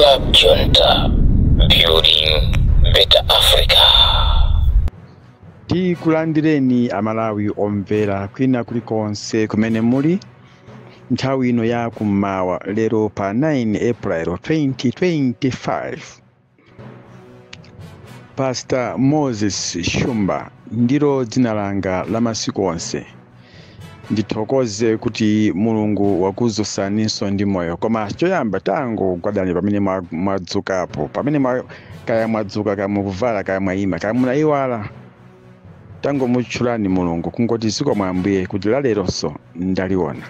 Club Junta, building better Africa. Tikulandireni Amalawi omvera kwina kulikonse kumene muli nthawi ino ya kummawa lero pa 9 April 2025. Pastor Moses Shumba ndilo dzina langa la masiku onse. Ndithokoze kuti Mulungu wakudzusaninso ndi moyo, koma choyamba tangogwadani pamene mwadzukapo, pamene kaya mwadzuka, kaya mukuvala, kaya mwayima, kaya munayiwala, tangomutchulani Mulungu kungoti zikomo Ambuye kuti laleronso ndaliona.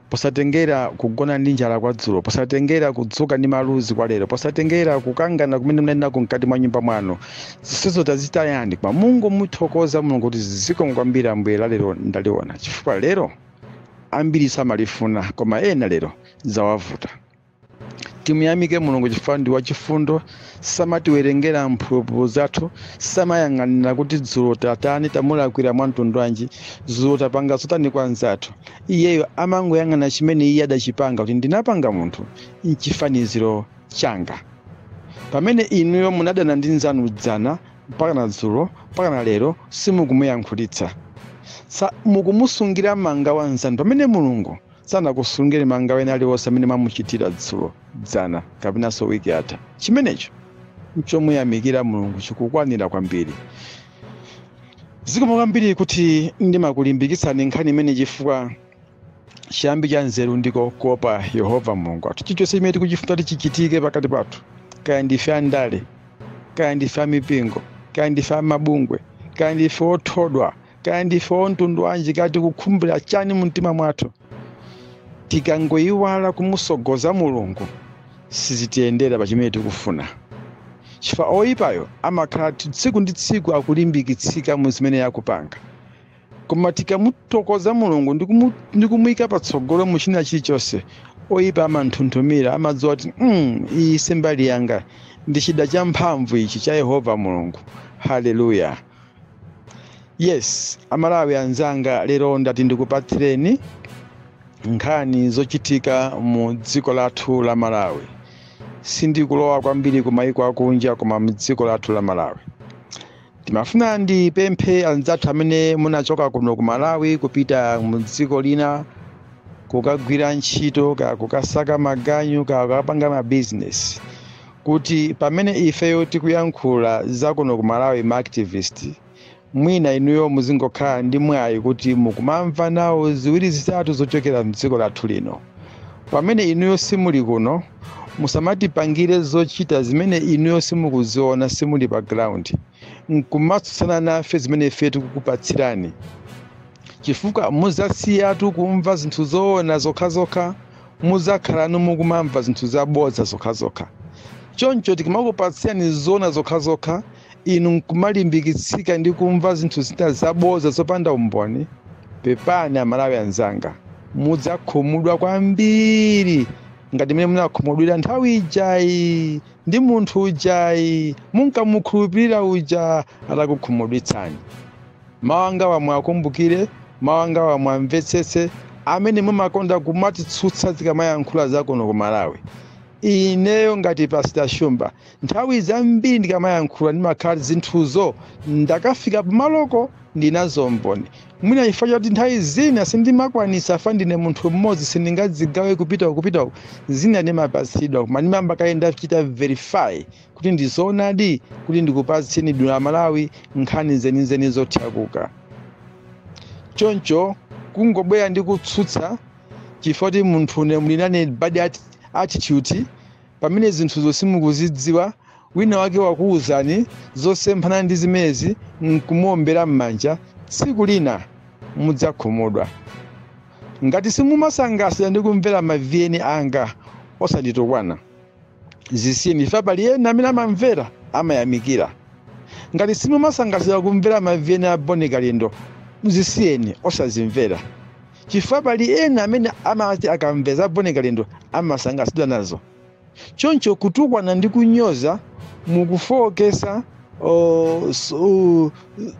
Posatengera kugona ndi njala kwa dzulo, posatengera kudzuka ndi maluzi kwa lero, posatengera kukangana kumene munali nako mkati mwa nyumba mwanu, zonsezo tazitayani, koma mungomuthokoza Mulungu kuti zikomo kwambiri Ambuye, lalero ndaliona. Chifukwa lero ambiri samalifuna, koma ena lero zawavuta. Timuyamike Mulungu chifukwa ndi wachifundo, samatiwerengera mphulupulu zathu, samayang'anira kuti dzulo tatani, tamulakwira mwamtundu wanji, dzulo tapanga zotani kwa anzathu. Iyeyo amangoyang'ana chimene iye adachipanga, kuti ndinapanga munthu mchifaniziro changa. Pamene inuyo munadana ndi nzanu dzana, mpaka na dzulo, mpaka na lero simukumuyankhulitsa, mukumusungira manga wa nzanu, pamene Mulungu sanakusungire manga wena aliwonse amene mwamuchitira dzulo, dzana, kapenanso wiki yatha. Chimenecho nchomuyamikira Mulungu, chikukwanira kwambiri. Zikomo kwambiri kuti ndimakulimbikitsani nkhani imene, chifukwa chiyambi cha nzeru ndiko kuopa Yehova Mulungu wathu. Chilichonse chimene tikuchifuna kuti chichitike pakati pathu, kaya ndife andale, kaya ndife amipingo, kaya ndife amabungwe, kaya ndife othodwa, kaya ndife omtundu wanji, kaya tikukhumbira chani mumtima mwathu, tikangoyiwala kumusogoza Mulungu, sizitiyendera pa chimene tikufuna, chifukwa oyipayo amakhala tsiku ndi tsiku akulimbikitsika mu zimene akupanga. Koma tikamuthokoza Mulungu ndi kumuyika patsogolo mu china chilichonse, oyipa amanthunthumira, amadziwa kuti iyi si mbali yanga, ndi chida cha mphamvu ichi cha Yehova Mulungu. Haleluya! Yes, Amalawi anzanga, lero ndati ndikupatsireni nkhani zochitika mu dziko lathu la Malawi. Sindikulowa kwambiri ku mayiko akunja, koma mu dziko lathu la Malawi. Timafuna ndipemphe anzathu amene munachoka kuno ku Malawi kupita mu dziko lina kukagwira ntchito, kaya kukasaka maganyu, kaya kukapanga mabizinesi, kuti pamene ifeyo tikuyankhula za kuno ku Malawi, ma activist, mwina inuyo muzingokhala ndi mwayi kuti mukumamva nawo ziwiri zitatu zochokera mdziko lathu lino. Pamene inuyo simuli kuno, musamatipangire zochita zimene inuyo simukuziona, simuli pa ground, nkumatsutsana nafe zimene ife tikukupatsirani, chifukwa muzasiyatu kumva zinthu zoona zokhazokha, muzakhalanu mukumamva zinthu zabodza zokhazokha. Choncho tikamakupatsirani zoona zokhazokha, inu nkumalimbikitsika ndi kumva zinthu zina zabodza zopanda umboni, pepani Amalawi anzanga, mudzakhumudwa kwambiri ngati mmene munakhumudwira nthawi ijayi ndi munthu ujayi munkamukhulupirira uja atakukhumudwitsani. Mawu angawa mwakumbukire, mawu angawa mwamvetsetse, amene mumakonda kumatitsutsa zikamayankhula zakuno ku Malawi. Ineyo ngati Pastor Shumba, nthawi zambiri ndikamayankhula ndimakhala zinthuzo ndakafika pamaloko, ndinazo mboni. Mwina chifukwa choti nthawi zina sindimakwanisa, fa ndine munthu mmodzi, sindingadzigawe kupita kupita, zina ndimapatsidwa, koma ndimamba kaye ndachita verify kuti ndizoonadi, kuti ndikupatseni dula Malawi nkhani zenizeni zothyakuka. Choncho kungobwera ndi kutsutsa chifukwa kuti munthu une muli nane bad attitude, pamene zinthuzo simukuzidziwa, wina wake wakuwuzani zosemphana ndi zimenezi nkumuombera m'manja, tsiku lina mudzakhumudwa. Ngati simumasangalatsa ndi kumvera ma VN anga, osanditukwana, zisiyeni, ife pali ena amene amamvera, amayamikira. Ngati simumasangalatsa kumvera ma VN a Boni Kalindo, muzisiyeni, osazimvera, chifukwa pali ena amene amati akamvera za Boni Kalindo amasangalatsidwa nazo. Choncho kutukwana ndi kunyoza mukufowokesa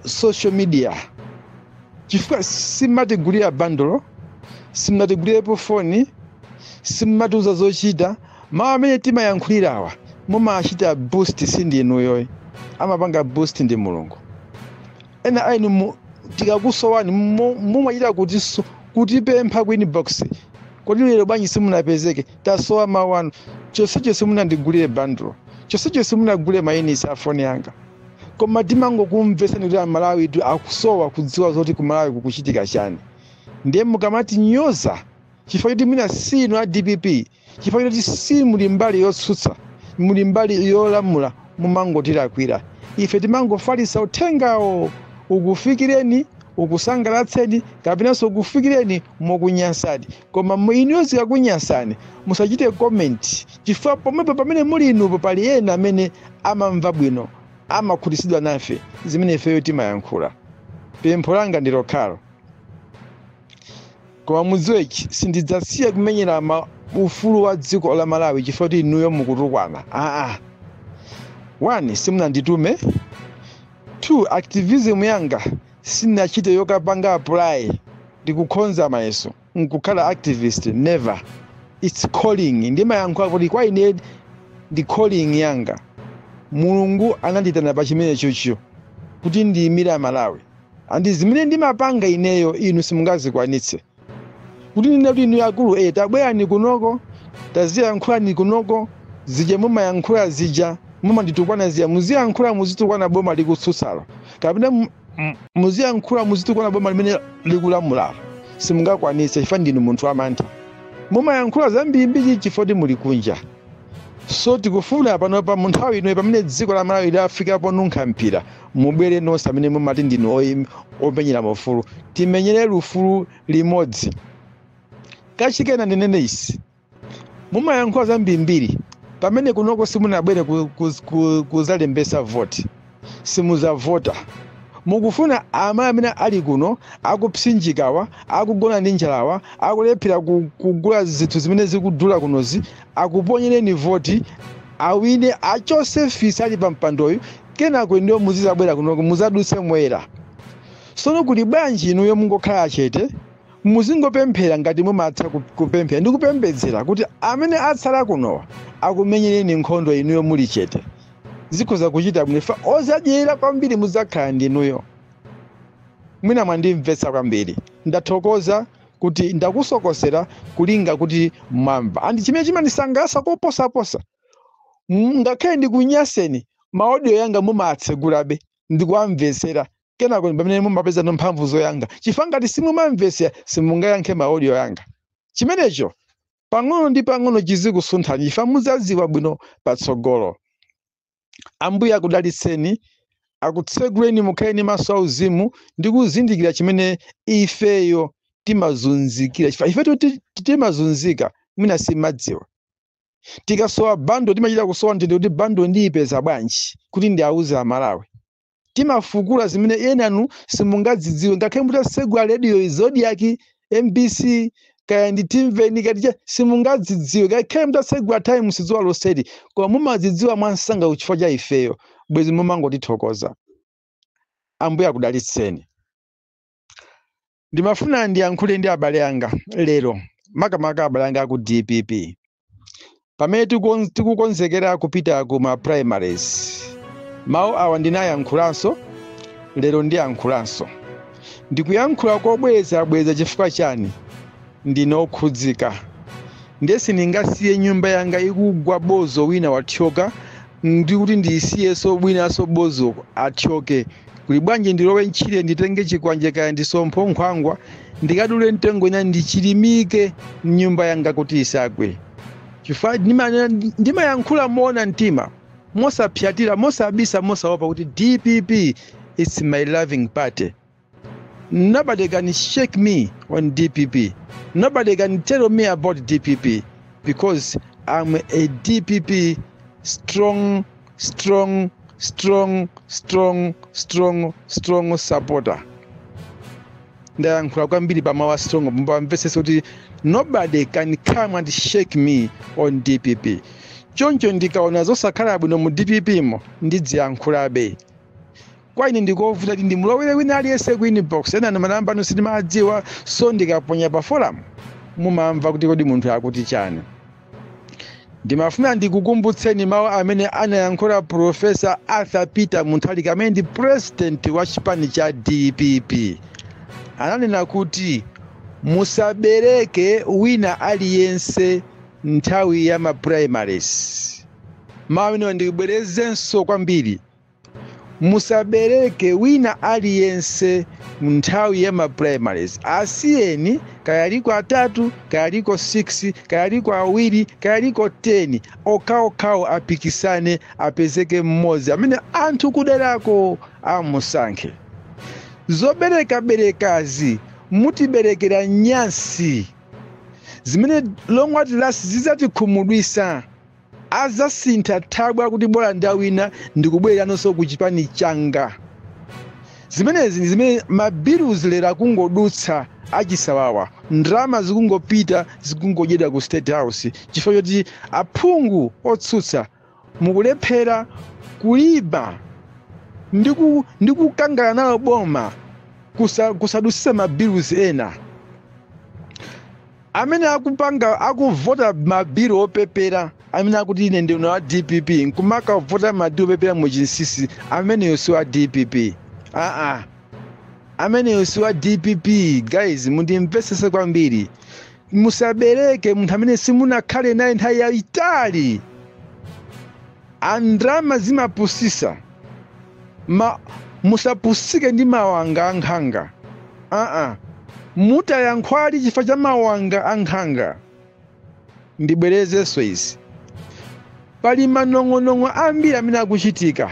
social media, chifukwa simatigulira bundle, simunatigulirapo foni, simumatiuza zochita. Mawu amene timayankhulirawa mumachita boost, sindinuyoyi amapanga boost ndi Mulungu. Ena ainu tikakusowani mumachita kutipempha ku inbox, kodi lero bwanji simunapezeke? Tasowa mawu anu. Chonsecho simunandigulire bundle, chonsecho simunagule ma units a foni yanga, koma timangokumvesani kuti Amalawi tu akusowa kudziwa zoti ku Malawi kukuchitika chani. Ndiye mukamati nyoza chifukwa choti mwina sinu a DPP, chifukwa choti si muli mbali yotsutsa, muli mbali yolamula, mumangotilakwira. Ife timangofalitsa uthengawo, ukufikireni, ukusangalatseni, kapenanso ukufikireni mokunyansani. Koma inuyo zikakunyansani musachite comment, chifukwa pomwepo pamene muli inupo pali ena amene amamva bwino, amakhutitsidwa nafe zimene ifeyo timayankhula. Pempho langa ndi lokhalo, koma mudziwe ichi: sindidzasiya kumenyera ufulu wa dziko la Malawi chifukwa kuti inuyo mukutukwana. Aa, 1, simunanditume; 2, activism yanga sinachite yokapanga apply ndikukhonza mayeso nkukhala activist, never. It's calling. Ndimayankhula kuti kwa ine ndi calling yanga. Mulungu ananditana pa chimene chocho kuti ndiyimire Malawi, and zimene ndimapanga ineyo inu simungazikwanitse. Kuti nine kuti inu akulu, tabwerani kunoko, taziyankhulani kunoko zija mumayankhula zija, mumanditukwana zija, muziyankhula, muzitukwana boma likutsutsalo, kapena muziyankhula, muzitukwana boma limene likulamulalo, simungakwanitse chifukwa ndinu munthu wamantha. Mumayankhula zambirimbiri chifukwa kuti muli kunja. So tikufuna panopa, mu nthawi ino pamene dziko la Malawi lafika ponunkha mpira, mubwere nonse amene mumati ndinu omenyera maufulu, timenyere ufulu limodzi. Kachikena ndinene isi: mumayankhula zambirimbiri pamene kunoko simunabwere kuzalembesa voti, simuzavota. Mukufuna amayi amene ali kuno akupsinjikawa, akugona ndi njalawa, akulephera kugula zinthu zimene zikudula kunozi, akuponyereni voti, awine, achose fisi ali pa mpandoyo, kenako ndiyo muzizabwera kunoko muzadutse moyera. Sono kuli bwanji inuyo mungokhala chete, muzingopemphera ngati mumatha kupemphera ndi kupembedzera kuti amene atsala kunowa akumenyereni nkhondo inuyo muli chete? Zikhoza kuchita bwino fa ozadyera kwambiri muzakhala ndinuyo. Mwina mwandimvetsa kwambiri. Ndathokoza kuti ndakusokosera kulinga kuti mwamva. And chimene chimandisangalatsa koposaposa, ngakhale ndikunyaseni, ma audio yanga mumatsegulabe ndikuwamvetsera. Kenako pamene mumapeza mphamvu zoyanga, chifukwa ngati simumamvetsera simungayankhe ma audio yanga. Chimenecho pang'ono ndi pang'ono chizikusunthani, chifukwa muzadziwa bwino patsogolo. Ambuye akudalitseni, akutseguleni, mukhale ndi maso auzimu ndi kuzindikira chimene ifeyo timazunzikira, chifukwa ifeyo timazunzika, mwina simadziwa. Tikasowa bundle timachita kusowa ndende kuti bundle ndiyipeza bwanji kuti ndiauze Amalawi. Timafukula zimene enanu simungadzidziwe, ngakhale mutasegula radio Zodiak, MBC, kaya ndi Timveni, kati simungadzidziwe, ngakhale mutasegula Times dzuwa loseri, koma mumadzidziwa mwansanga chifukwa cha ifeyo. Bwezi mumangotithokoza. Ambuye akudalitseni. Ndimafuna ndiyankhule ndi abale anga lero, makamaka abale anga aku DPP, pamene tikukonzekera kupita ku ma primaries. Mawu awa ndinayankhulanso, lero ndiyankhulanso. Ndikuyankhula kobwezabweza chifukwa chani? Ndine okhudzika, ndiye sindingasiye nyumba yanga ikugwa, bozo wina wathyoka, ndikuti ndiyisiyeso winanso bozo athyoke. Kuli bwanji ndilowe ntchire, nditenge chikwanje, kaya ndisompho, nkhwangwa, ndikadule mtengo ina, ndichilimike mnyumba yanga kuti isagwe. Chifukwa ndimayankhula moona mtima, mosapyatira, mosabisa, mosaopa kuti DPP is my loving party. Nobody can shake me on DPP. Nobody can tell me about DPP because I'm a DPP strong, strong, strong, strong, strong, strong supporter. Ndayankhula kwambiri pamawa strong, mupamvetsese kuti nobody can come and shake me on DPP. Choncho ndikaona zosakhala bwino mu DPP mo ndidziyankhulabe. Kwa ine ndikovuta kuti ndimulowere wina aliyense ku inbox. Ena manamba anu sindimadziwa, so ndikaponya pa forum mumamva kuti kodi munthu akuti chani. Ndimafuna ndikukumbutseni mawu amene anayankhula Professor Arthur Peter Mutharika, amene ndi president wa chipani cha DPP. Ananena kuti musabereke wina aliyense nthawi ya ma primaries. Mawu amenewa ndikubwerezenso kwambiri: musabereke wina aliyense nthawi ya ma primaries. Asiyeni, kaya aliko atatu, kaya aliko 6, kaya aliko awiri, kaya aliko 10, okhaokhawo apikisane, apezeke mmodzi amene anthu kuderako amusankhe. Zoberekaberekazi mutiberekera nyansi zimene lomwe atilasi zidzatikhumudwisa. Azasintha thabwa kuti bola ndawina, ndikubwereranso ku chipani changa. Zimenezi ndi zimene ma bills lero akungodutsa achisawawa, ndalama zikungopita, zikungodyedwa ku State House, chifukwa choti aphungu otsutsa mukulephera kuliba ndi kukangana nalo boma kusadusisa ma bills ena. Amene akupanga, akuvota ma bill opepera, amene akuti ine ndine wa DPP, nkumakavota ma bill opepera muchinsisi, ameneyo si wa DPP. Aa, ameneyo si wa DPP. Guys, mundimvesese kwambiri. Musabereke munthu amene simunakhale naye nthawi yayitali. Andrama zimapusisa ma musapusike ndi mawanga ankhanga. Aa, mutayankhwali chifukwa cha mawanga ankhanga. Ndibwerezenso izi: pali manong'onong'o ambiri amene akuchitika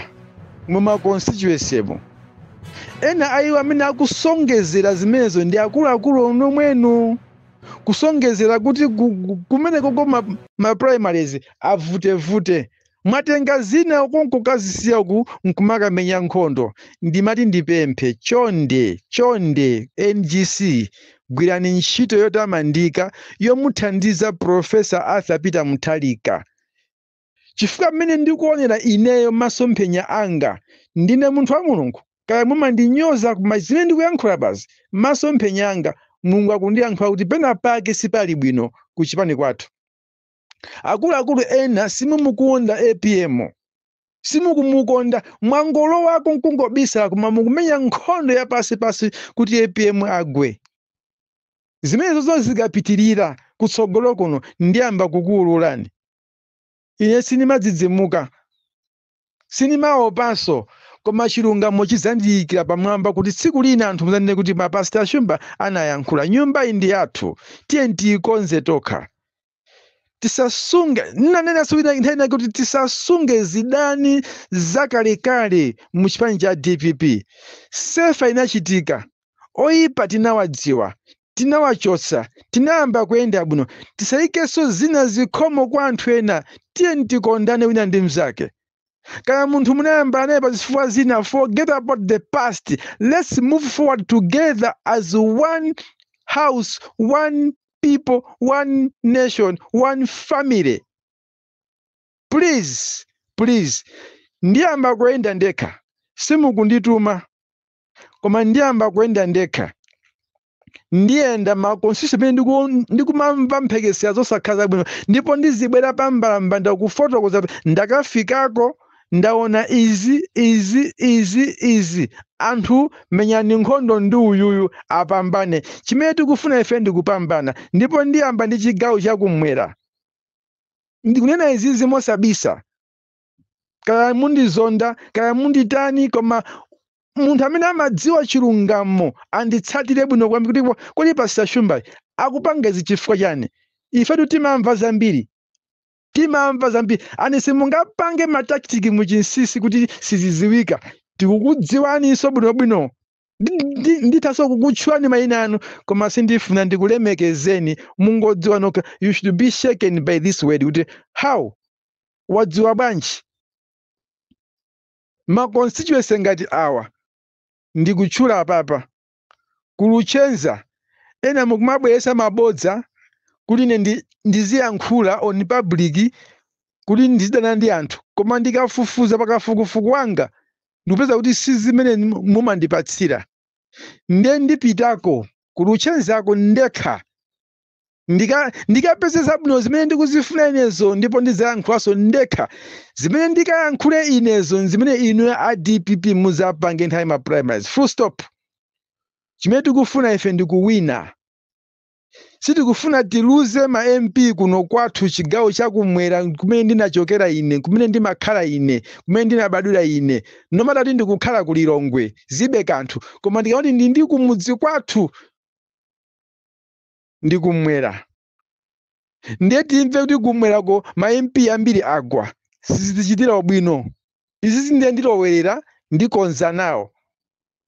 mu ma constituency. Ena aiwo amene akusongezera zimenezo ndi akuluakulu omwenu, kusongezera kuti kumeneko ma primaries avutevute. Mwatenga zina ukonkokazisiya uku nkumakamenya nkhondo. Ndimati ndipemphe chonde chonde, NGC, gwirani ntchito yotamandika yomuthandiza Professor Arthur Peter Mutharika, chifukwa mmene ndikuonera ineyo, masomphenya anga, ndine munthu wa Mulungu, kaya mumandinyoza, koma zimene ndikuyankhula basi, masomphenya anga, Mulungu akundiyankhula kuti pena pake sipali bwino kuchipani kwathu. Akuluakulu ena simumukonda APM, simukumukonda, mwangolowako nkungobisala, koma mukumenya nkhondo ya pasipasi kuti APM agwe. Zimenezo zonse zikapitirira kutsogolo kuno, ndiyamba kukuwululani. Ine sinimadzidzimuka, sinimaopanso, koma chilungamo chidzandiyikira pamwamba, kuti tsiku lina anthu muzanene kuti mapasita Shumba anayankhula. Nyumba iyi ndi yathu, tiye tiyikonze tokha. Tisasunge, nnanenanso ina nthawi inake kuti tisasunge zidani zakalekale mu chipani cha DPP. Sefa inachitika, oyipa tinawadziwa, tinawachotsa, tinayamba kuyenda bwino. Tisayikenso zina zikhomo kwa anthu ena. Tiye tikondane wina ndi mnzake. Kaya munthu munayamba naye pa zifukwa zina, forget about the past. Let's move forward together as one house, one people, one nation, one family. Please, please. Ndiyamba kuyenda ndekha, simukundituma, koma ndiyamba kuyenda ndekha. Ndiyenda ma constituency pamene ndikumamva mphekesera zosakhala zabwino, ndipo ndizibwera pambalambanda kufotokoza kuti ndakafikako, ndaona izi, izi, izi, izi. Anthu, menyani nkhondo ndi uyuyu apambane. Chimene tikufuna ife ndikupambana, ndipo ndiyamba ndi chigawo chakumwera. Ndikunena izizi mosabisa, kaya mundizonda, kaya munditani, koma munthu amene amadziwa chilungamo anditsatire bwino kwambiri kuti kodi Pastor Shumba akupanga izi chifukwa chani? Ifetu timamva zambiri, timamva zambiri, ani simungapange ma tactic muchinsisi kuti siziziwika. Tikukudziwaninso bwinobwino. Ndithaso kukutchulani mayina anu, koma sindifuna, ndikulemekezeni. Mungodziwa nokha. You should be shaken by this word kuti how, wadziwa bwanji? Ma constituency ngati awa ndikutchula apapa, kuluchenza, ena mukumabweresa mabodza kuti ine ndiziyankhula on public kuti ndizidana ndi anthu, koma ndikafufuza pakafukufuku wanga ndikupeza kuti si zimene mumandipatsira. Ndiye ndipitako kuluchenzako ndekha. Ndikapeze zabwino zimene ndikuzifuna inezo, ndipo ndidzayankhulanso ndekha. Zimene ndikayankhule inezo, zimene inu a DPP muzapange nthawi ma primaries, full stop. Chimene tikufuna ife ndikuwina. Sitikufuna tiluze ma MP kuno kwathu, chigawo chakumwera, kumene ndinachokera ine, kumene ndimakhala ine, kumene ndinabadwira ine. No matter kuti ndikukhala ku Lilongwe, zibe kanthu, koma ndikamati ndi kumudzi kwathu ndikumwera. Ndiye timve kuti kumwerako ma MP ambiri agwa, sizitichitira ubwino. Izi ndiye ndilowerera, ndikonza nawo.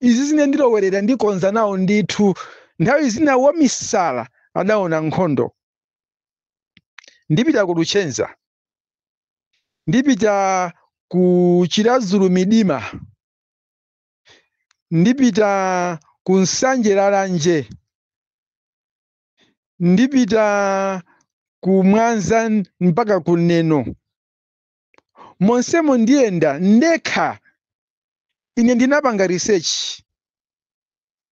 Izi zine ndilowerera, ndikonza nawo ndithu. Nthawi zina wamisala adaona nkhondo. Ndipita ku Luchenza, ndipita ku Chiradzulu Midima, ndipita ku Nsanje Lalanje, ndipita ku Mwanza mpaka ku Neno. Monsemo ndiyenda ndekha. Ine ndinapanga research.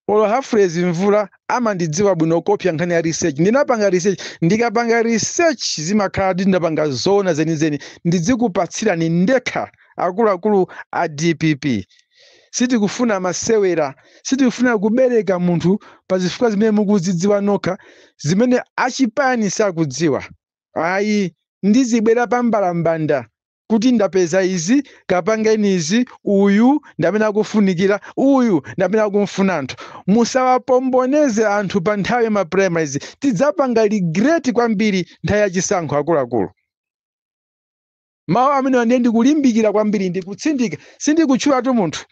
Olo Hafrezi Mvula amandidziwa bwino kopya nkhani ya research. Ndinapanga research. Ndikapanga research, zimakhala kuti ndapanga zona zenizeni. Ndizikupatsirani ndekha, akuluakulu a DPP. Sitikufuna masewera, sitikufuna kubereka munthu pa zifukwa zimene mukuzidziwa nokha, zimene achipani sakudziwa. Ayi, ndizibwera pa mbalambanda kuti ndapeza izi, kapangeni izi, uyu ndamene akufunikira, uyu ndamene akumfuna anthu. Musawapomboneze anthu pa nthawi ya ma primaries. Tidzapanga regret kwambiri nthawi yachisankho, akuluakulu. Mawu amene ndiye ndikulimbikira kwambiri, ndikutsindika, sindikutchulatu munthu.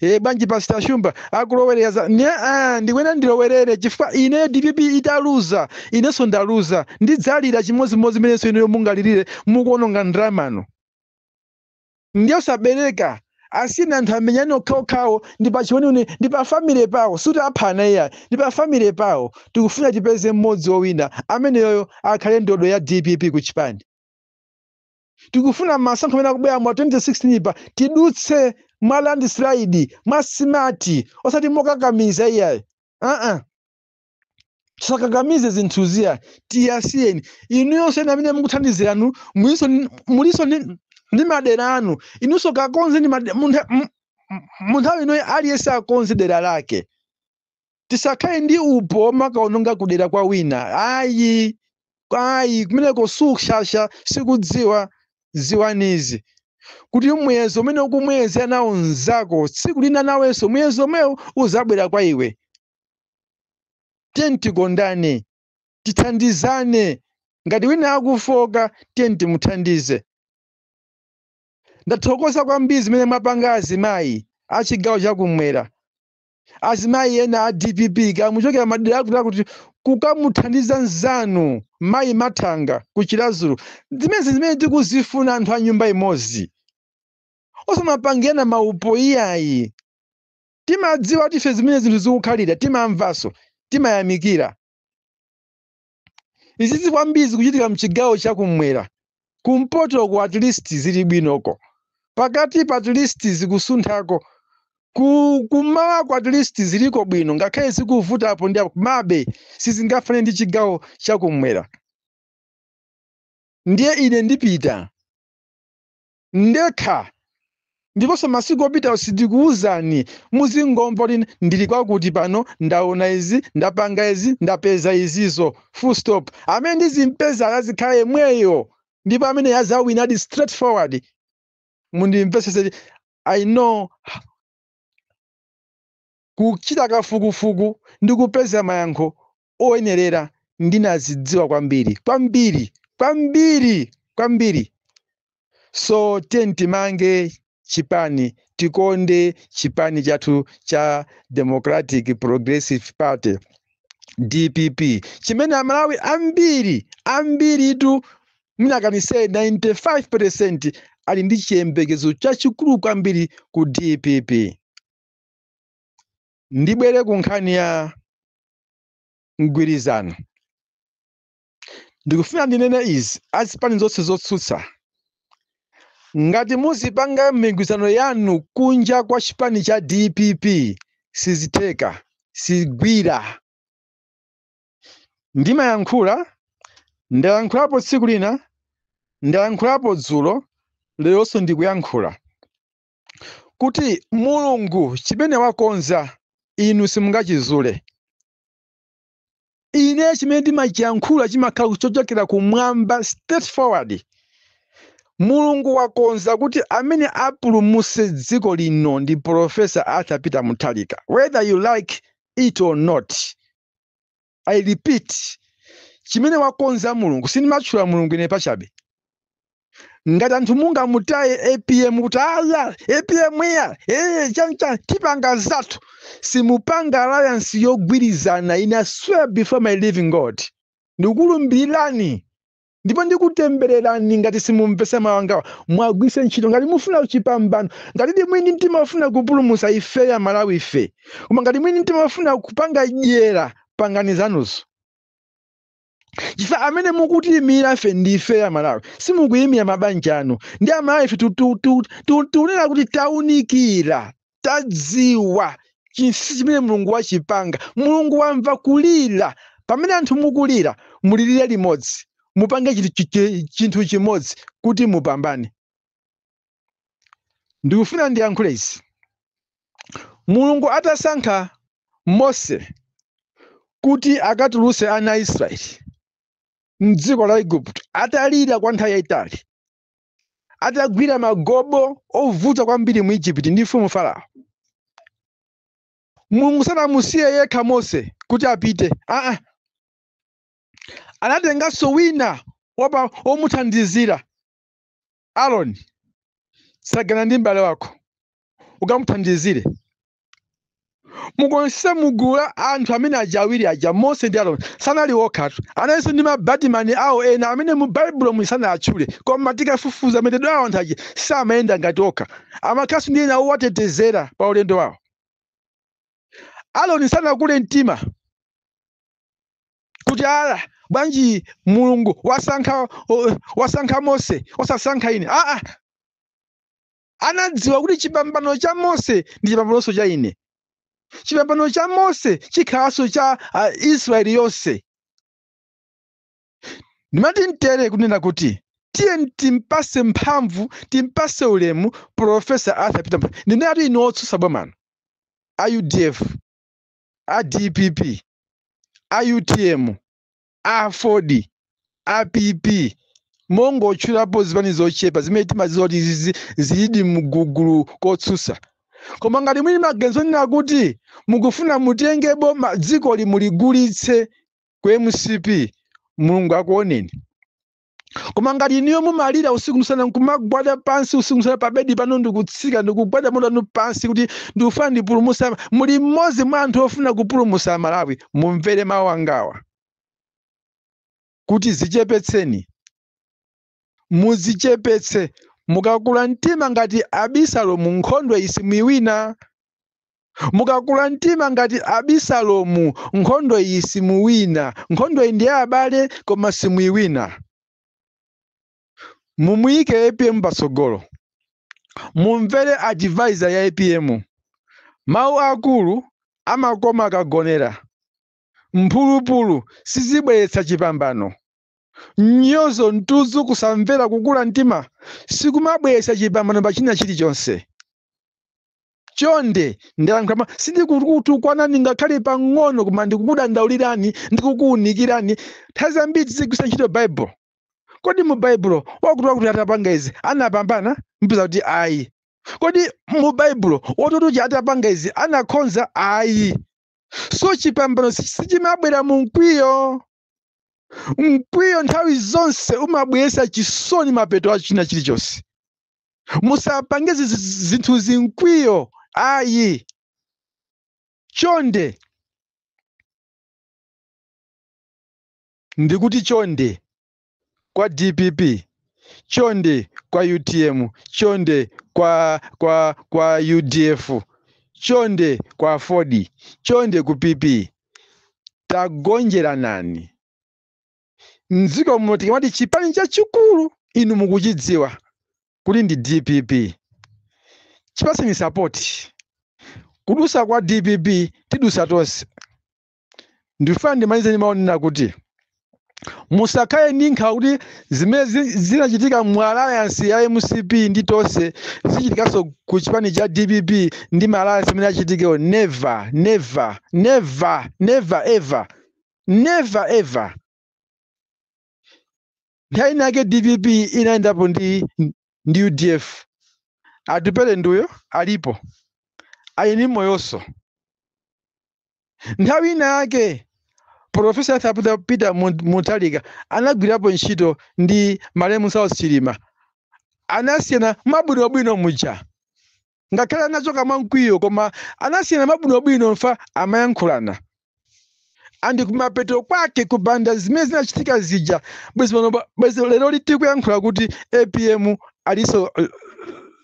E bwanji Pastor Shumba akulowerera za ne? Ah, ndikwena ndilowerere chifukwa ine DPP italuza, inenso ndaluza, ndidzalira chimodzimodzi imenenso ineyo mungalirire mukuononga ndalama. Ndiye usabereka, asina anthu amenyani okhaokhawo. Ndi pa chiweniweni, ndi pa family pawo, suti aphana iya, ndi pa family pawo. Tikufuna tipeze mmodzi wowina, ameneyoyo akhale ndodo ya DPP ku chipani. Tikufuna masankho amene akubwera mwa 2016 pa tidutse mwa landslide, mwa smart, osati mokakamiza iyayi. Uh-uh. Tisakakamize zinthuziya, tiyasiyeni. Inuyonso ena amene mukuthandiziranu, muliso ndi madera anu, inunso kakonze ndi mu nthawi inoyi. Aliyense akonze dera lake. Tisakhale ndi upo omakaononga kudera kwa wina, ayi, ayi. Kumeneko sushasha, sikudziwa. Ziwanizi kuti muyezo umene ukumuyezera nawo mnzako, tsiku lina nawenso muyezo omwewo uzabwera kwa iwe. Tiye tikondane, tithandizane. Ngati wina akufoka, tiye timuthandize. Ndathokoza kwambiri zimene mwapanga azimayi a chigawo chakumwera, azimayi ena a DPP kamuchokera madera akuti akuti, kukamuthandiza nzanu mayi Mathanga ku Chiradzulu. Zimene zimene tikuzifuna, anthu a nyumba imodzi, osamapangirana maupo iyayi. Timadziwa kuti ife zimene zinthu zikukhalira, timamvanso, timayamikira. Izizi kwambiri zikuchitika mchigawo chakumwera. Kumpotoko at least zili bwinoko, pakati pa at least zikusunthako, kumawako at least ziliko bwino, ngakhale zikuvutapo ndi apo, komabe sizingafane ndi chigawo chakumwera. Ndiye ine ndipita ndekha, ndiponso masiku opita sindikuwuzani, muzingomva kuti ndili kwakuti pano, ndaona izi, ndapanga izi, ndapeza izizo, full stop. Amene ndizimpeza azikhala yemweyo, ndipo amene azawina adi straightforward. Mundimvesese, I know kuchita kafukufuku ndi kupeza mayankho oyenerera. Ndinazidziwa kwambiri, kwambiri, kwambiri, kwambiri. So tiye timange chipani, tikonde chipani chathu cha Democratic Progressive Party, DPP, chimene Amalawi ambiri ambiritu, mwinakanise 95%, ali ndi chiyembekezo chachikulu kwambiri ku DPP. Ndibwere ku nkhani ya mgwirizano. Ndikufuna ndinene izi: azipani zonse zotsutsa, ngati muzipanga migwirizano yanu kunja kwa chipani cha DPP, sizitheka, sigwira. Ndimayankhula, ndayankhulapo tsiku lina, ndayankhulapo dzulo, leronso ndikuyankhula kuti Mulungu chimene wakonza inu simungachizule. Ine chimene ndimachiyankhula chimakhala chochokera kumwamba, straightforward. Mulungu wakonza kuti amene apulumutse dziko lino ndi Professor Arthur Peter Mutharika, whether you like it or not. I repeat, chimene wakonza Mulungu, sindimatchula Mulungu ine pachabe. Ngati anthu mungamutaye APM kuti aya APM iya chani tipanga zathu, simupanga alliance yogwirizana. Ine I swear before my living God, ndikulumbirani ndipo ndikutembererani ngati simumvesa mawu angawa. Mwagwiritse ntchito ngati mufuna chipambano, ngati ndi mwini mtima ufuna kupulumutsa ife ya Malawi ife, koma ngati mwini mtima ufuna kupanga dyera, pangani zanuzo, chifukwa amene mukutiyimira ife ndi ife ya Malawi, simukuyimira mabanja anu ndi Amalawi. Ife tikunena kuti taunikira, tadziwa chinsinsi chimene Mulungu wachipanga. Mulungu wamva kulira. Pamene anthu mukulira, mulirire limodzi, mupange chinthu chimodzi kuti mupambane. Ndikufuna ndiyankhule izi. Mulungu atasankha Mose kuti akatulutse ana a Israeli mdziko la Igupto, atalira kwa nthawi yayitali, atagwira magobo ovuta kwambiri mu Igupto ndi mfumu Farao, Mulungu sanamusiye yekha Mose kuti apite. Aa, anatenganso wina omuthandizira, Aaroni. Tsagana ndi m'bale wako ukamuthandizire. Mukonse mugulu la anthu amene aja awiri aja, Mose ndi Aaroni, sanali okhatu, analinso ndi mabatimani awo ena amene mu Baibulo musanatchule, koma tikafufuza mayendedwe awo, anthu aja samayenda ngati okha, amakhalanso ndi ena owatetezera pa ulendo wawo. Aaroni sanakule mtima kuti ala bwanji Mulungu wasankha Mose osasankha ine. Aa, anadziwa kuti chipambano cha Mose ndi chipambanonso cha ine, chipambano cha Mose chikhalanso cha Israeli yonse. Ndimati mtere kunena kuti tiye timpase mphamvu, timpase ulemu Professor Arthur Peter Mutharika. Ndinati inu otsutsa bomano, a UDF, a DPP, a UTM, a FORD, a PP, mongotchulapo zipani zochepa zimene timaziwa kuti izi zilidi mgugulu kotsutsa, koma ngati mwini maganizo onena kuti mukufuna mutenge boma dziko limuligulitse ku MCP, Mulungu akuoneni. Koma ngati iniyo mumalira usiku msana, nkumagwada pansi usiku msana pa bedi pano, ndikutsika ndikugwada mutu anu pansi kuti ndikufuna ndipulumutsa, muli mmodzi mwa anthu ofuna kupulumutsa Malawi, mumvere mawu angawa kuti zichepetseni, muzichepetse. Mukakula mtima ngati Abisalomu, nkhondo iyi simuiwina. Mukakula mtima ngati Abisalomu, nkhondo iyi simuwina. Nkhondo iyi ndi ya abale, koma simuiwina. Mumuyike APM patsogolo, mumvere advisor ya APM. Mawu akulu amakoma akagonera. Mphulupulu sizibweretsa chipambano. Mnyozo, mtuzu, kusamvera, kukula mtima sikumabweretsa chipambano pa china chilichonse. Chonde, ndayankhula, sindikutukwanani ngakhale pang'ono, koma ndikukudandaulirani, ndikukuwunikirani. Nthawi zambiri tizigwiritsa ntchito Baibulo. Kodi mu Baibulo wakuti wakuti atapanga izi anapambana? Mpeza kuti ayi. Kodi mu Baibulo wototuja atapanga izi anakhonza? Ayi. So chipambano sichimabwera mu mkwiyo. Mkwiyo nthawi zonse umabweretsa chisoni mapeto a china chilichonse. Musapange zinthu zimkwiyo, ayi. Chonde, ndikuti chonde kwa DPP, chonde kwa UTM, chonde kwa UDF, chonde kwa FORD, chonde ku PP, tagonjeranani. Mdziko muno tikamati chipani chachikulu, inu mukuchidziwa kuti ndi DPP, chipaseni support. Kudusa kwa DPP tidusa tonse. Ndifuna ndimalize ndimaonena kuti Musakhale ndi nkhawa kuti zimene zinachitika mu alliance ya MCP ndi Tonse zichitikanso ku chipani cha DPP ndi ma alliance amene achitikewo. Never, never, never, never ever, never ever. Nthawi inake DPP inayendapo ndi UDF. Atupele nduyo alipo, ali ndi moyonso. Nthawi ina yake Professor Arthur Peter Mutharika anagwirapo ntchito ndi malemu Saulos Chilima. Anasiyana mabwinobwino muja, ngakhale anachoka mwamkwiyo, koma anasiyana mabwinobwino mfa amayankhulana. And kumapeto kwake, kupanda zimene zinachitika zija, bwezi pano, bwezi lero tikuyankhula kuti APM aliso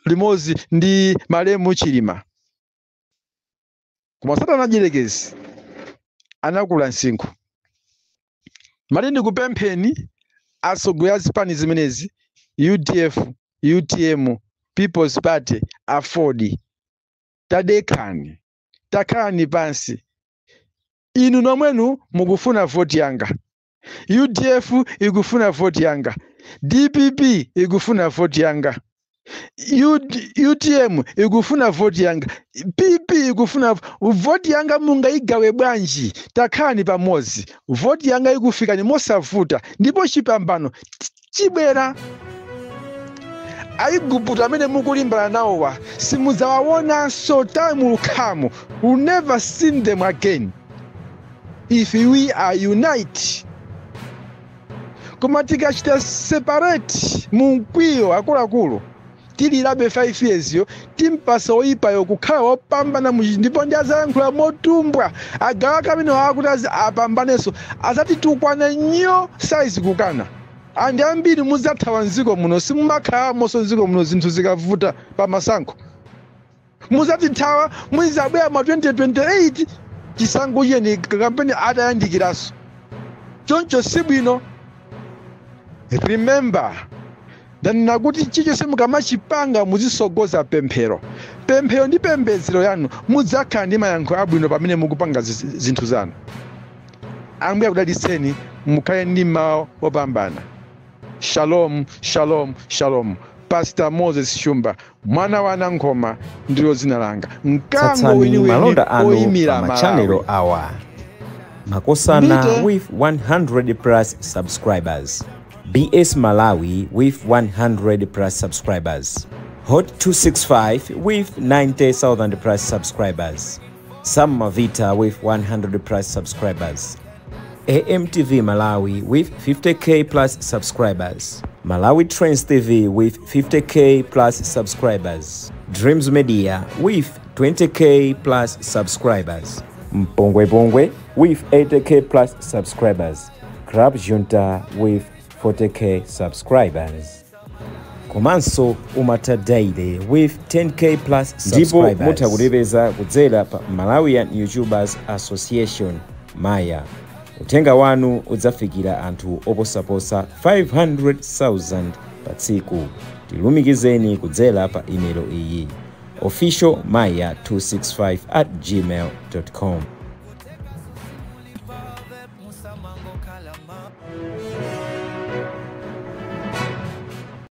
limodzi ndi malemu Chilima. Koma Satana ajirekezi anakula msinkhu. Mali ndikupempheni atsogoleri a zipani zimenezi, UDF, UTM, People's Party, AFORD, tadekhani, takhalani pansi. Inu nomwenu mukufuna voti yanga, UDF ikufuna voti yanga, DPP ikufuna voti yanga, UTM ikufuna voti yanga, PP ikufuna voti yanga. Mungayigawe bwanji? Takhalani pamodzi, voti yanga ikufikani mosavuta ndipo chipambano chibwera. Aigupto amene mukulimbana nawowa simudzawaonanso. Time will come, we'll never see them again if we are unite. Koma tikachita separate mu mkwiyo, akuluakulu, tilirabe 5 years yo, timpasa oyipayo kukhala wopambana muchi, ndipo ndi azayankhula motumbwa. Agawa kamene wakuti apambanenso, azatitukwana nyo size kukana. And ambiri mudzathawa mdziko muno, simumakhalamonso mdziko muno. Zinthu zikavuta pamasankho muzatithawa, muzabwera ma 2028 chisankho chiyeni, kampeni atayandikiranso. Choncho sibwino. Remember, ndanena kuti chilichonse mukamachipanga muzisogoza pemphero. Pemphero ndi pembedzero yanu, mudzakhala ndi mayankho abwino pamene mukupanga zinthu zanu. Ambuye akudalitseni, mukhale ndi mawu opambana. Shalom, shalom, shalom. Pastor Moses Shumba, mwana wa Nankhoma, ndilo dzina langa. Mkango Tsatsani weniweni malonda anu oyimira pa machanelo Malawi. awa: Makosana Mbite. with 100 plus subscribers, BS Malawi with 100 plus subscribers, Hot 265 with 90,000 plus subscribers, Sam Mavita with 100 plus subscribers, AMTV Malawi with 50K plus subscribers, Malawi Trends TV with 50K plus subscribers, Dreams Media with 20K plus subscribers, Mpongwe Pongwe with 80K plus subscribers, Crab Junta with 40K subscribers. Komanso Umata Daily with 10K plus Ndipo subscribers. mutha Kutipeza kudzera pa Malawian YouTubers Association, Maya. Uthenga wanu udzafikira anthu oposaposa 500,000 pa tsiku. Tilumikizeni kudzera pa imelo iyi: official maya 265@gmail com.